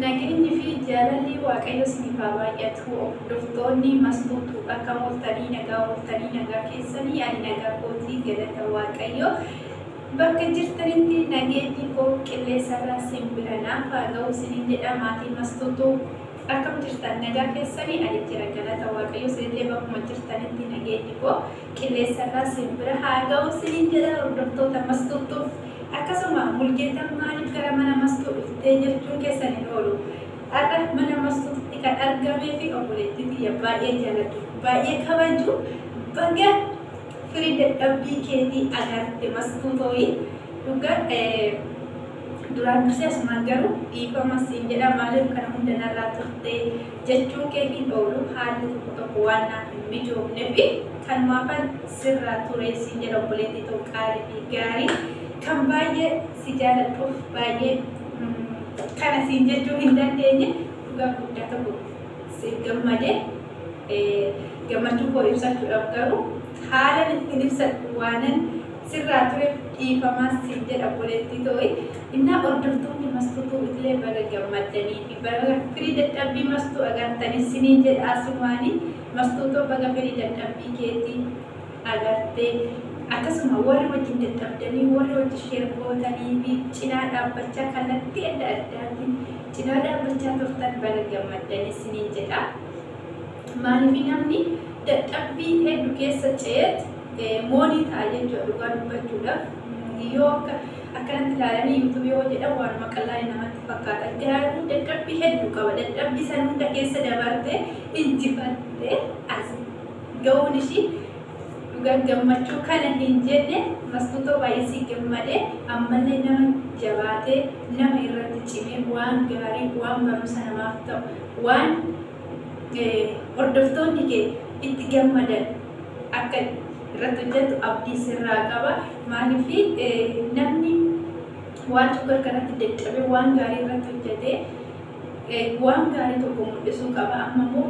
Nageenyi fi jaalalli Waaqayyo isiniif haa baay'atu. Hordoftoonni Mastuutu, akkam ooltanii? Nagaa ooltanii? Nagaa keessanii? Ani nagaa kootii, galata Waaqayyo. Bakka jirtanitti nageenyi koo qilleensarraa simbira naaf haa ga'u isiniin jedha. Maatii Mastuutu, akkam jirtan? Nagaa keessanii? Ani jira, galata Waaqayyo. Isinillee bakkuma jirtanitti nageenyi koo qilleensarraa simbira haa ga'u isiniin jedha, hordoftoota Mastuutuuf. Akkasuma Mulgeetaan maaliif gara mana Mastuu dhuftee jechuun keessan hin oolu. Har'a mana Mastuutti kan argamee fi obboleettii tiyya baay'ee jaalladhu, baay'ee kabaju, baga firii dadhabbii keetii agarte Mastuu tooyi. Dhugaa duraan dursee asumaan garuu dhiifama siin jedha, maaliif kana hunda narraa turte jechuun kee hin oolu. Haalli tokko tokko waan naaf hin mijoofnee fi kanumaafan sirraa ture siin jedha, obboleettii ta'u qaalii fi gaarii kan baay'ee si jaaladhuuf baay'ee kana siin jechuu hin dandeenye. Dhugaa guddaa tokko si gammade, gammachuu koo ibsachuudhaaf garuu haalan ittiin ibsadhu waanan sirraa tureef dhiifamaa siin jedha, obboleettii ta'e. Innaa hordoftoonni Mastuutuu illee baga gammaddanii fi baga firii dadhabbii Mastuu agartanii siniin jedha. Asumaanii Mastuutoo, baga firii dadhabbii keetii agartee. Akkasuma warri wajjin dadhabdanii, warri wajjin share gootanii fi cinaa dhaabbachaa, kallattii adda addaatiin cinaa dhaabbachaa turtan, baga gammaddanii siniin jedha. Maaliif, namni dadhabbii hedduu keessa ce'eet moonii ta'a jechuudha. Dhugaa dubbachuudhaaf, yoo akka akkanatti ilaalanii YouTube yoo jedhan waanuma qal'aa namatti fakkaata. Garuu dadhabbii hedduu qaba. Dadhabbii san hunda keessa dabartee injifattee as ga'uun ishii dhugaa gammachuu kana hin jenne. Mastuutoo, baay'ee si gammade. Ammallee nama jabaatee, nama irratti cimee, waan gaarii, waan barumsa namaaf ta'u, waan hordoftoonni kee itti gammadan akka irratti hojjettu abdii sirraa qaba. Maaliif, namni waan tokko irratti dadhabee waan gaarii irratti hojjetee waan gaarii tokko mul'isuu qaba. Amma immoo